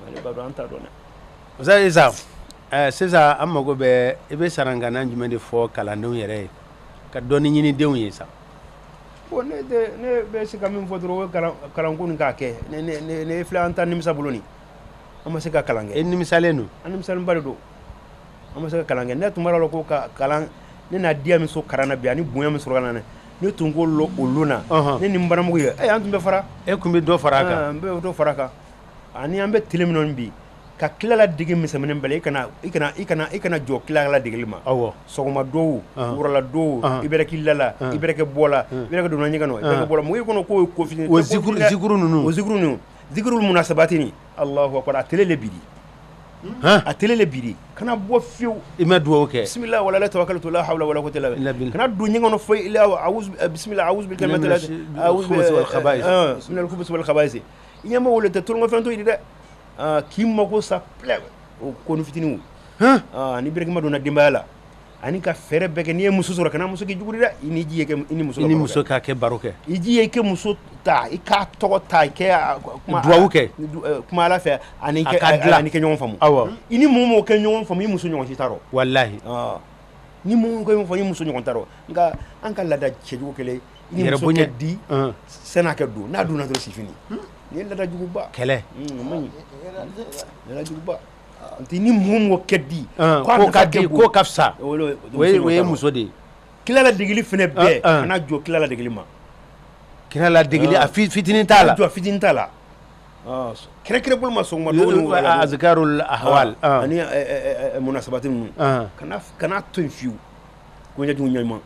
Ale b'a dɔn, an t'a dɔn dɛ. Musa Isa, sisan an mago bɛ, i bɛ sarankanna jumɛn de fɔ kalandenw yɛrɛ ye ka dɔnni ɲini denw ye sa? Bon, ne tɛ, ne bɛ se ka min fɔ dɔrɔn, o ye kalanko nin k'a kɛ. Ne filɛ, an ta nimisa bolo nin, an ma se ka kalan kɛ. E nimisalen don? An nimisalenba de don, an ma se ka kalan kɛ. Ne tun b'a dɔn ko ka kalan, ne n'a diya min so kalan na bi, ani bonya min sɔrɔ ka na, ne tun ko lo o lon na, ne ni n baramugu ye, an tun bɛ fara. E tun bɛ dɔ fara a kan? N bɛ dɔ fara a kan. Ani an bɛ tile min na bi, ka kila la dege misɛnmanin bɛɛ la, i kana jɔ kila la degeli ma. Sɔgɔma dɔw, wurala dɔw, i bɛ k'i la la, i bɛ kɛ bɔ la, i bɛ kɛ donna ɲɛgɛn nɔ, i bɛ kɛ bɔ la, mɔgɔ i kɔnɔ k'o ye ko fitinin. O zikuru ninnu. O zikuru ninnu, zikuru munasabati ni Alahu akbar, a tele le biri. A tele le biri, kana bɔ fiyewu. I ma dugawu kɛ. Bisimilah wala tawakkaltu la hawla wala quwwata illa billah. Kana don ɲɛgɛn kɔnɔ foyi illa bisimilah awuzu bil kalimati awuzu wal khaba'is. Min al khubuthi wal khaba'is. I ɲɛ m'o le tɛ tulonkɛfɛn to yen dɛ, k'i mako sa plɛ o ko ni fitininw. Ni berekima donna denbaya la, ani ka fɛɛrɛ bɛɛ kɛ, n'i ye muso sɔrɔ, kana muso k'i jugu dɛ. I ni ji ye kɛ, i ni muso i ni muso ka kɛ baro kɛ. I ji ye, i kɛ muso ta, i k'a tɔgɔ ta, i kɛ kuma duwawu kɛ, kuma Ala fɛ, ani kɛ ani kɛ ɲɔgɔn faamu. I ni mɔgɔ mɔgɔ kɛ ɲɔgɔn faamu, i muso ɲɔgɔn si t'a rɔ. Walahi. Ni mɔgɔ kɛ ɲɔgɔn faamu, i muso ɲɔgɔn t'a rɔ. Nka an ka laada cɛjugu kɛlen, i ni muso kɛ di sɛnɛ kɛ don, n'a donna dɔrɔn, c'est fini. Nin ye laada juguba. Kɛlɛ. O man ɲi, laada juguba n ni mɔgɔ mɔgɔ kɛ di. Ko ka di, ko ka fisa, o ye muso de ye. Kila la degeli fɛnɛ bɛɛ, kana jɔ kila la degeli ma. Kira la degeli, a fitinin t'a la. Jɔ fitinin t'a la, kɛrɛkɛrɛ bolo ma, sɔgɔma dɔw. Azkarul ahwal. Ani munasabati ninnu, kana to yen fiyewu, ko ɲɛjugu ɲɛɲuman.